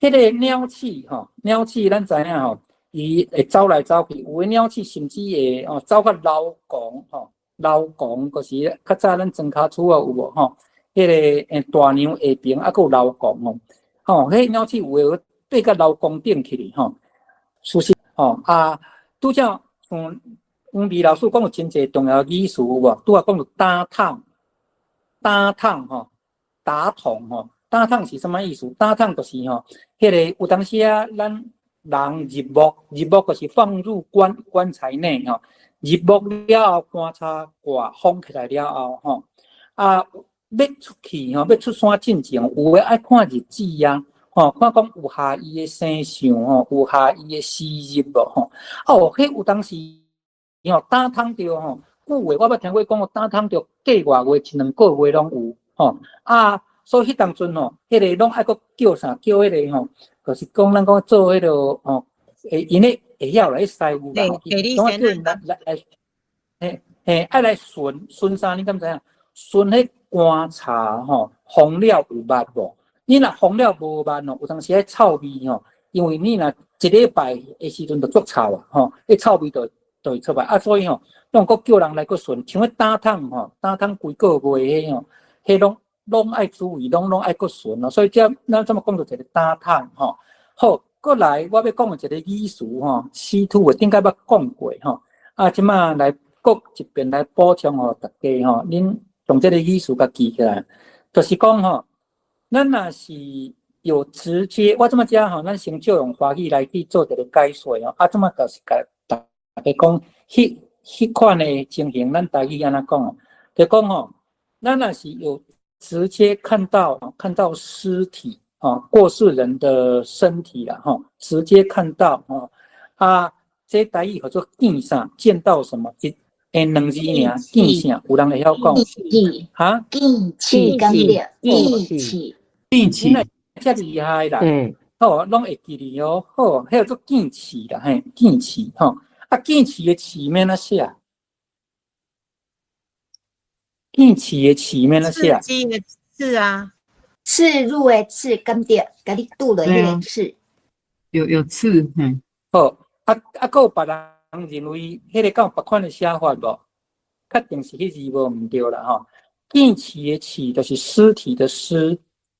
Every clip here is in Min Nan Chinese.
彼个鳥鼠吼，鳥鼠咱知影吼，伊會走來走去，有的鳥鼠甚至會哦走較樓戇吼，樓戇就是較早咱莊跤厝啊有無吼？彼個大娘下爿啊，閣有樓戇吼，吼，彼鳥鼠有的爬到樓戇頂去哩吼。事實吼啊，拄才像黃美老師講有真濟重要語詞有無？拄仔講著打桶，打桶吼，打桶吼，打桶是啥物意思？打桶就是吼，彼個有當時啊，咱人入墓，入墓就是放入棺材內吼，入墓了後，棺材蓋封起來了後吼，啊，欲出去吼，欲出山進前，有的愛看日子啊，吼，看講有合伊的生相吼，有合伊的時日無吼，哦，彼有當時吼打桶著吼，久的我捌聽過講，打桶著過外月一兩個月攏有吼，啊，所以彼當陣吼，彼個攏愛閣叫啥？叫彼個吼，就是講咱講做彼個吼，會𪜶咧會曉來師傅啦，攏愛叫𪜶來來來，嘿嘿，愛來巡巡啥？你敢知影？巡彼棺材吼，封了有密無？你若封了無密吼，有當時彼臭味吼，因為你若一禮拜的時陣就足臭啊，吼，彼臭味就會出來啊，所以吼，攏閣叫人來閣巡，像彼打桶吼，打桶幾個月彼吼，彼攏攏愛注意，攏攏愛閣巡咯。所以這咱這麼講著一個打桶吼，好，閣來我欲講的一個語詞吼，屍體的頂擺捌講過吼，啊，這馬來閣一遍來補充予大家吼，恁將這個語詞共記起來，就是講吼，咱若是有直接，我這麼講吼，咱先借用華語來去做一個解說哦，啊，這麼就是共大家講，彼彼款的情形，咱台語按怎講？就講吼，咱若是有直接看到屍體吼，過世人的身體啦吼，直接看到吼，啊，這台語叫做見啥？見到什麼？一兩字爾，見啥？有人會曉講？哈？見屍敢對？見屍。見屍，遮厲害啦！好，攏會記哩哦。好，彼叫做見屍啦，嘿，見屍吼。啊，見屍的屍欲按怎寫？見屍的屍欲按怎寫？刺的刺啊，刺入的刺，敢對？共你拄落彼个刺，有刺，嗯。好，啊啊，閣有別人認為彼个敢有別款的寫法無？確定是彼字無毋對啦吼。見屍的屍就是屍體的屍。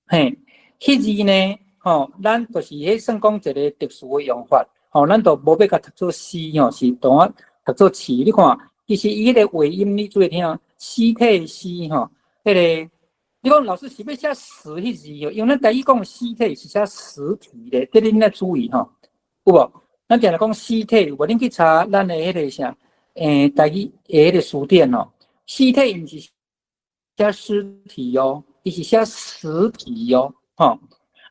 嘿，彼字呢？吼，咱就是彼算講一個特殊的用法，吼，咱就無欲共讀做屍吼，是當我讀做屍。你看，其實伊彼個尾音你注意聽，屍體的屍吼，彼個你講老師是欲寫死彼字哦，因為咱台語講屍體是寫實體的，這恁愛注意吼，有無？咱定定講屍體有無？恁去查咱的彼個啥？台語的彼個詞典吼，屍體毋是寫屍體哦。伊是寫實體哦，吼！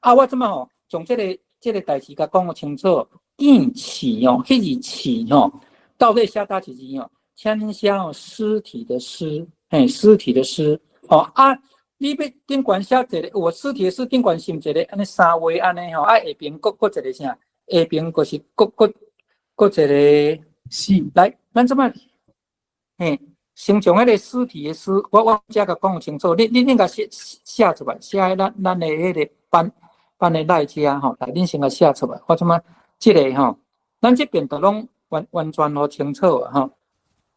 啊，我這馬吼，將這個代誌共講清楚。見屍哦，彼字屍吼，到底寫佗一字哦？請恁寫哦，屍體的屍，嘿，屍體的屍，吼啊！你欲頂懸寫一個，有屍體的屍頂懸是毋一個按呢三畫按呢吼？啊，下爿閣閣一個啥？下爿閣是閣閣閣一個是來，咱這馬嘿。先將彼個屍體的屍，我遮共講清楚。你共寫寫出來，寫佇咱的彼個班的內遮吼，來，恁先共寫出來。我這馬這個吼，咱這邊都攏完完全予清楚啊吼。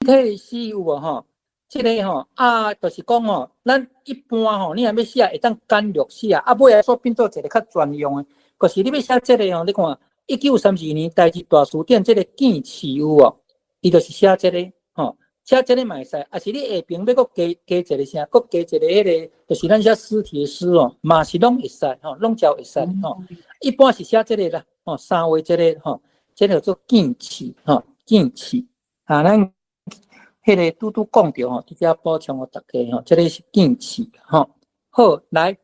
屍體的屍有無吼？這個吼啊，就是講吼，咱一般吼，你若欲寫會當簡略寫，啊，尾仔煞變做一個較專用的。可是你欲寫這個吼，你看1932年台字大辭典這個見屍有無？伊就是寫這個吼。寫這個嘛會使，啊是你下爿欲閣加加一個啥，閣加一個彼個，就是咱寫屍體的屍哦，嘛是攏會使吼，攏照會使吼。一般是寫這個啦，吼，三畫這個吼，這個叫做見屍吼，見屍啊，咱彼個拄拄講著吼，佇遮補充予大家吼，這個是見屍吼。好，來，